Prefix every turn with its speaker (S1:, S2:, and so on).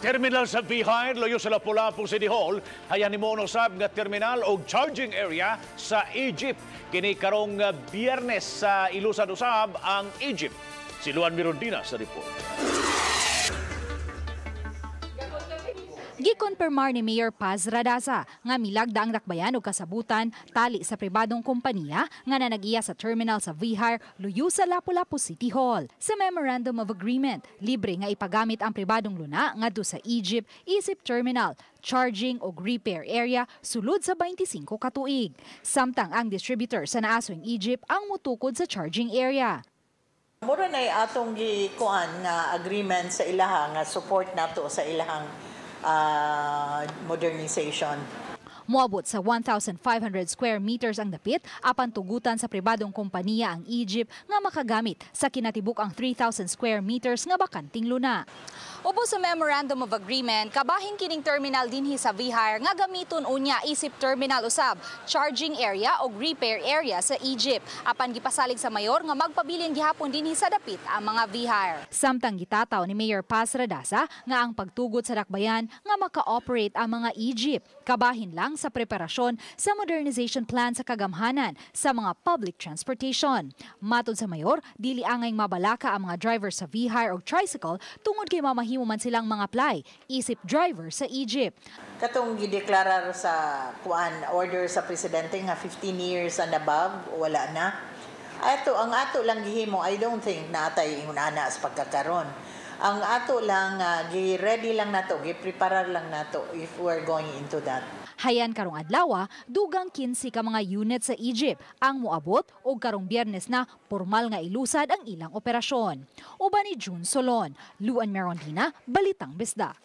S1: Terminal sa V-Hire, luyo sa Lapu-Lapu City Hall, hayan nimo usab nga terminal og charging area sa e-jeep. Kini karong Biyernes sa ilusad usab ang e-jeep. Si Luan Mirondina sa report.
S2: Gikonfirmar ni Mayor Paz Radaza nga milagda ang dakbayan og kasabutan tali sa pribadong kompanya nga nanagiya sa terminal sa V-Hire luyo sa Lapu-Lapu City Hall. Sa Memorandum of Agreement, libre nga ipagamit ang pribadong luna ngadto sa e-jeep isip terminal, charging o repair area sulod sa 25 ka tuig. Samtang ang distributor sa naasoing e-jeep ang mutukod sa charging area.
S3: Mura na atong gikuan nga agreement sa ilaha nga support nato sa ilahang modernization.
S2: Moabot sa 1,500 square meters ang dapit apan tugutan sa pribadong kompanya ang e-jeep nga makagamit sa kinatibuk ang 3,000 square meters nga bakanting luna. Ubos sa Memorandum of Agreement, kabahin kining terminal dinhi sa V-Hire nga gamiton unya isip terminal usab, charging area o repair area sa e-jeep. Apan gipasalig sa mayor nga magpabilin gihapon dinhi sa dapit ang mga V-Hire. Samtang gitataw ni Mayor Paz Radaza nga ang pagtugot sa dakbayan nga maka-operate ang mga e-jeep, kabahin lang sa preparasyon sa modernization plan sa kagamhanan sa mga public transportation. Matod sa mayor, dili angay mabalaka ang mga driver sa V-Hire o tricycle tungod kay mamahimo man silang mga apply isip driver sa e-jeep.
S3: Katong gideklarar sa kuan order sa presidente nga 15 years and above, wala na. Ato ang ato lang gihimo, I don't think na atay ingon ana sa pagkakaron. Ang ato lang gi-ready lang nato, gi-preparar lang nato if we're going into that.
S2: Hayan karong adlaw, dugang 15 ka mga unit sa e-jeep ang moabot og karong Biyernes na formal nga ilusad ang ilang operasyon. Uban ni June Solon, Luan Merondina, Balitang Bisdak.